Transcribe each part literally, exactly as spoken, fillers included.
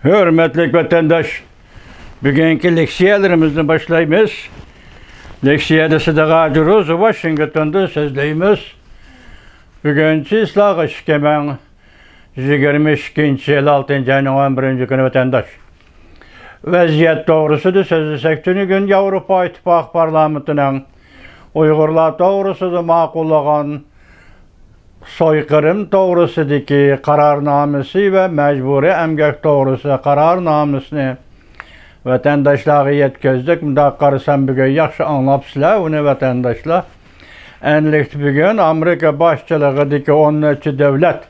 ھۆرمەتلىك ۋەتەنداش، بۈگۈنكى لېكسىيەلىرىمىزنى باشلايمىز. لېكسىيەدە سىدىق ھاجى روزى، ۋاشىنگتوندىن سۆزلەيمىز. بۈگۈن چىسلاغا ئىككى مىڭ يىگىرمە ئىككىنچى يىل ئالتىنچى ئاينىڭ ئون بىرىنچى كۈنى، ۋەتەنداش. ۋەزىيەت توغرىسىدا سۆزلىسەك، تۈنۈگۈن ياۋروپا ئىتتىپاقى پارلامېنتىنىڭ ئۇيغۇرلار توغرىسىدا ماقۇللىغان سويقىرىم توغرىسىدىكى قارارنامىسى ۋە مەجبۇرىي ئەمگەك توغرىسىدا قارارنامىسىنى ۋەتەنداشلارغا يەتكۈزدۇق. مۇنداق قارىسام، بۈگۈن ياخشى ئاڭلاپسىلەر ئۇنى، ۋەتەنداشلار. ئەنلىكتە بۈگۈن ئامېرىكا باشچىلىقىدىكى ئون نەچچە دۆلەت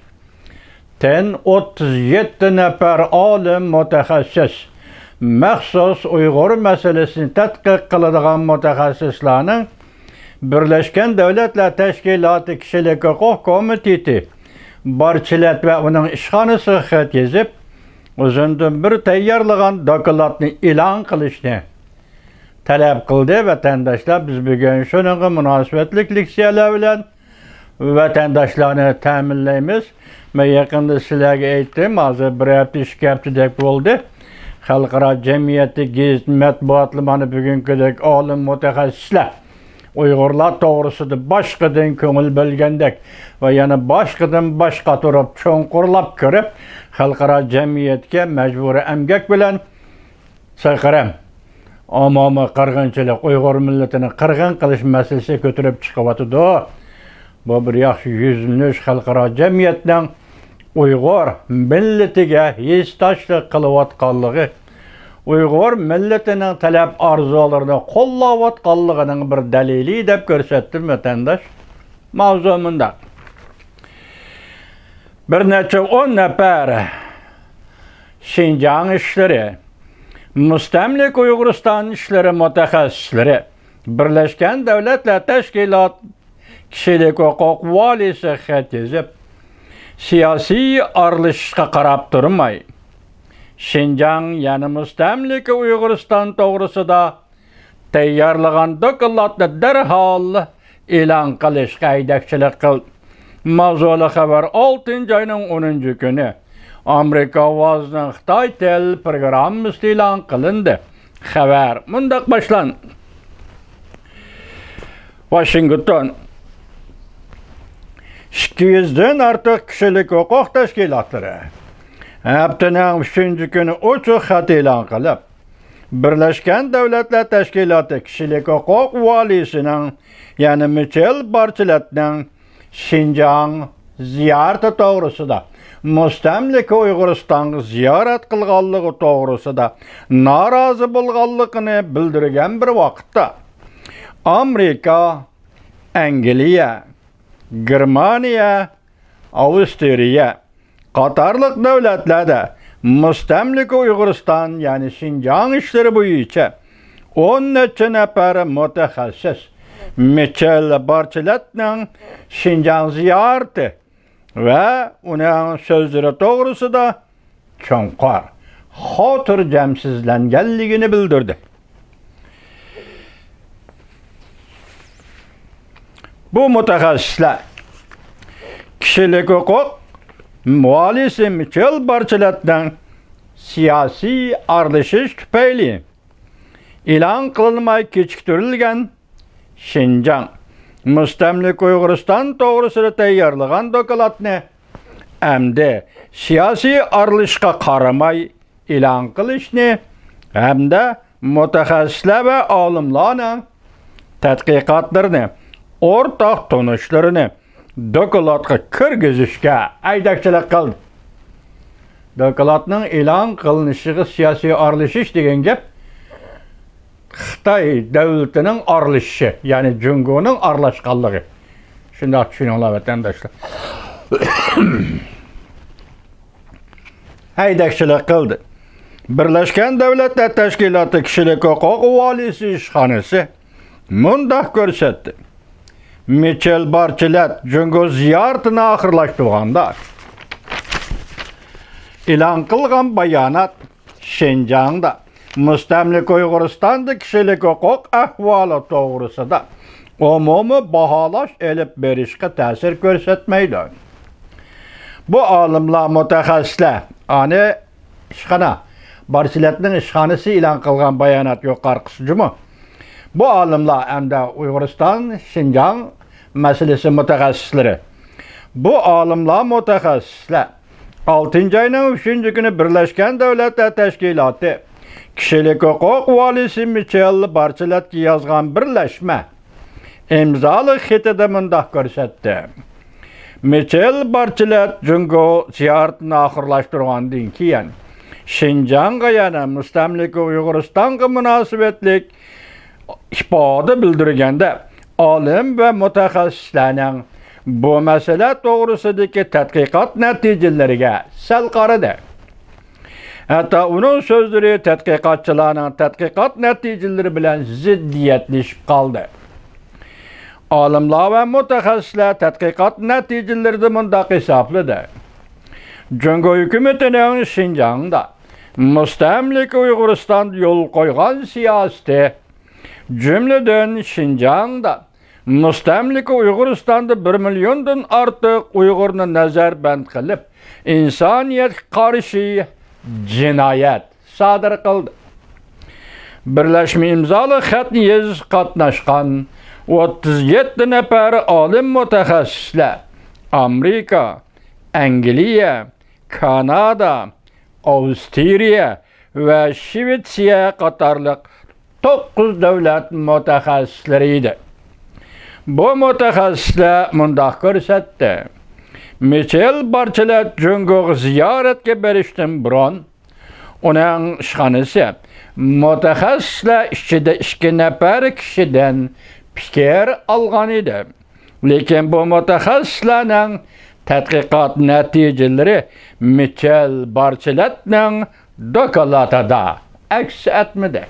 تىن ئوتتۇز يەتتە نەپەر ئالىم مۇتەخەسسىس، مەخسۇس ئۇيغۇر مەسىلىسىنى تەتقىق قىلىدىغان مۇتەخەسسىسلارنىڭ بىرلەشكەن دۆلەتلەر تەشكىلاتى كىشىلىك ھوقۇق كومىتېتى بارچىلەت ۋە ئۇنىڭ ئىشخانىسىغا خەت يېزىپ، ئۇزۇندىن بىر تەييارلىغان دوكلاتنى ئېلان قىلىشنى تەلەپ قىلدى. ۋەتەنداشلار، بىز بۈگۈن شۇنىڭغا مۇناسىۋەتلىك لېكسىيەلەر بىلەن ۋەتەنداشلارنى تەمىنلەيمىز. مەن يېقىندا سىلەرگە ئېيتتىم، ھازىر بىر ھەپتە، ئىككى ھەپتىدەك بولدى. خەلقئارا جەمئىيەتتە گېزىت مەتبۇئاتلىرى مانا بۈگۈنكىدەك ئالىم مۇتەخەسسىسلەر ئۇيغۇرلار توغرىسىدا باشقىدىن كۆڭۈل بۆلگەندەك ۋە يەنە باشقىدىن باش قاتۇرۇپ، چوڭقۇرلاپ كۆرۈپ، خەلقئارا جەمئىيەتكە مەجبۇرىي ئەمگەك بىلەن سويقىرىم، ئومۇمىي قىرغىنچىلىق، ئۇيغۇر مىللىتىنى قىرغىن قىلىش مەسىلىسى كۆتۈرۈپ چىقىۋاتىدۇ. بۇ بىر ياخشى يۈزلىنىش، خەلقئارا جەمئىيەتنىڭ ئۇيغۇر مىللىتىگە ھېسداشلىق قىلىۋاتقانلىقى، ئۇيغۇر مىللىتىنىڭ تەلەپ ئارزۇلىرىنى قوللاۋاتقانلىقىنىڭ بىر دەلىلى دەپ كۆرسەتتىم، ۋەتەنداش. ماۋزۇ مۇنداق. بىر نەچچە ئون نەپەر شىنجاڭ ئىشلىرى، مۇستەملىكە ئۇيغۇرىستان ئىشلىرى مۇتەخەسسىسلىرى بىرلەشكەن دۆلەتلەر تەشكىلات كىشىلىك ھوقۇق ۋالىيسىغا خەت يېزىپ، سىياسىي ئارىلىشىشقا قاراپ تۇرماي، شىنجاڭ، يەنى مۇستەملىكە ئۇيغۇرىستان توغرىسىدا تەييارلىغان دوكلاتنى دەرھال ئېلان قىلىشقا ھەيدەكچىلىك قىلدى. ماۋزۇلۇق خەۋەر ئالتىنچى ئاينىڭ ئونىنچى كۈنى ئامېرىكا ئاۋازىنىڭ خىتاي تىل پروگراممىسىدا ئېلان قىلىندى. خەۋەر مۇنداق باشلاندى. ۋاشىنگتون. ئىككى يۈزدىن ئارتۇق كىشىلىك ھوقۇق تەشكىلاتلىرى ھەپتىنىڭ ئۈچىنچى كۈنى ئوچۇق خەت ئېلان قىلىپ، بىرلەشكەن دۆلەتلەر تەشكىلاتى كىشىلىك ھوقۇق ۋالىيسىنىڭ، يەنى مىچېل بارچلەتنىڭ شىنجاڭ زىيارىتى توغرىسىدا، مۇستەملىكە ئۇيغۇرىستانغا زىيارەت قىلغانلىقى توغرىسىدا نارازى بولغانلىقىنى بىلدۈرگەن بىر ۋاقىتتا، ئامېرىكا، ئەنگلىيە، گېرمانىيە، ئاۋسترىيە قاتارلىق دۆلەتلەردە مۇستەملىكە ئۇيغۇرىستان، يەنى شىنجاڭ ئىشلىرى بويىچە ئون نەچچە نەپەر مۇتەخەسسىس مىچېل بارچلەتنىڭ شىنجاڭ زىيارىتى ۋە ئۇنىڭ سۆزلىرى توغرىسىدا چوڭقۇر خاتىرجەمسىزلەنگەنلىكىنى بىلدۈردى. بۇ مۇتەخەسسىسلەر كىشىلىك ھوقۇق ۋالىيسى مىچېل بارچلەتنىڭ سىياسىي ئارىلىشىش تۈپەيلى ئېلان قىلىنماي كېچىكتۈرۈلگەن شىنجاڭ، مۇستەملىكە ئۇيغۇرىستان توغرىسىدا تەييارلىغان دوكلاتنى ئەمدى سىياسىي ئارىلىشىشقا قارىماي ئېلان قىلىشنى ھەمدە مۇتەخەسسىسلەر ۋە ئالىملارنىڭ تەتقىقاتلىرىنى، ئورتاق تونۇشلىرىنى دوكلاتقا كىرگۈزۈشكە ھەيدەكچىلىك قىلدى. دوكلاتنىڭ ئېلان قىلىنىشىغا سىياسىي ئارىلىشىش دېگەن گەپ خىتاي دۆلىتىنىڭ ئارىلىشىشى، يەنى جۇڭگونىڭ ئارىلاشقانلىقى. شۇنداق چۈشىنىڭلار، ۋەتەنداشلار. ھەيدەكچىلىك قىلدى. بىرلەشكەن دۆلەتلەر تەشكىلاتى كىشىلىك ھوقۇق ۋالىيسى ئىشخانىسى مۇنداق كۆرسەتتى. مىچېل بارچلەت جۇڭگو زىيارىتىنى ئاخىرلاشتۇرغاندا ئېلان قىلغان بايانات شىنجاڭدا، مۇستەملىكە ئۇيغۇرىستاندا كىشىلىك ھوقۇق ئەھۋالى توغرىسىدا ئومۇمىي باھالاش ئېلىپ بېرىشقا تەسىر كۆرسەتمەيدۇ. بۇ ئالىملار، مۇتەخەسسىسلەر ئانى ئىشخانا، بارچىلەتنىڭ ئىشخانىسى ئېلان قىلغان بايانات يۇقىرىقىسى جۇمۇ. بۇ ئالىملار ھەمدە ئۇيغۇرىستان، شىنجاڭ مەسىلىسى مۇتەخەسسىسلىرى. بۇ ئالىملار، مۇتەخەسسىسلەر ئالتىنچى ئاينىڭ ئۈچىنچى كۈنى بىرلەشكەن دۆلەتلەر تەشكىلاتى كىشىلىك ھوقۇق ۋالىيسى مىچېل بارچىلەتكە يازغان بىرلەشمە ئىمزالىق خېتىدە مۇنداق كۆرسەتتى. مىچېل بارچىلەت جۇڭگو زىيارىتىنى ئاخىرلاشتۇرغاندىن كېيىن، شىنجاڭغا، يەنى مۇستەملىكە ئۇيغۇرىستانغا مۇناسىۋەتلىك ئىپادە بىلدۈرگەندە، ئالىم ۋە مۇتەخەسسىسلەرنىڭ بۇ مەسىلە توغرىسىدىكى تەتقىقات نەتىجىلىرىگە سەل قارىدى. ھەتتا ئۇنىڭ سۆزلىرى تەتقىقاتچىلارنىڭ تەتقىقات نەتىجىلىرى بىلەن زىددىيەتلىشىپ قالدى. ئالىملار ۋە مۇتەخەسسىسلەر تەتقىقات نەتىجىلىرىدە مۇنداق ھېسابلىدى: جۇڭگو ھۆكۈمىتىنىڭ شىنجاڭدا مۇستەملىكە ئۇيغۇرىستاندا يولغا قويغان سىياسىتى، جۈملىدىن شىنجاڭدا مۇستەملىكە ئۇيغۇرىستاندا بىر مىليوندىن ئارتۇق ئۇيغۇرنى نەزەربەند قىلىپ، ئىنسانىيەتكە قارشى جىنايەت سادىر قىلدى. بىرلەشمە ئىمزالىق خەتنى يېزىشقا قاتناشقان ئوتتۇز يەتتە نەپەر ئالىم مۇتەخەسسىسلەر ئامېرىكا، ئەنگلىيە، كانادا، ئاۋسترىيە ۋە شىۋېتسىيە قاتارلىق توققۇز دۆلەت مۇتەخەسسىسلىرى ئىدى. بۇ مۇتەخەسسىسلەر مۇنداق كۆرسەتتى: مىچېل بارچىلەت جۇڭگوغا زىيارەتكە بېرىشتىن بۇرۇن، ئۇنىڭ ئىشخانىسى مۇتەخەسسىسلەر ئىچىدە ئىككى نەپەر كىشىدىن پىكىر ئالغان ئىدى. لېكىن بۇ مۇتەخەسسىسلەرنىڭ تەتقىقات نەتىجىلىرى مىچېل بارچىلەتنىڭ دوكلاتىدا ئەكس ئەتمىدى.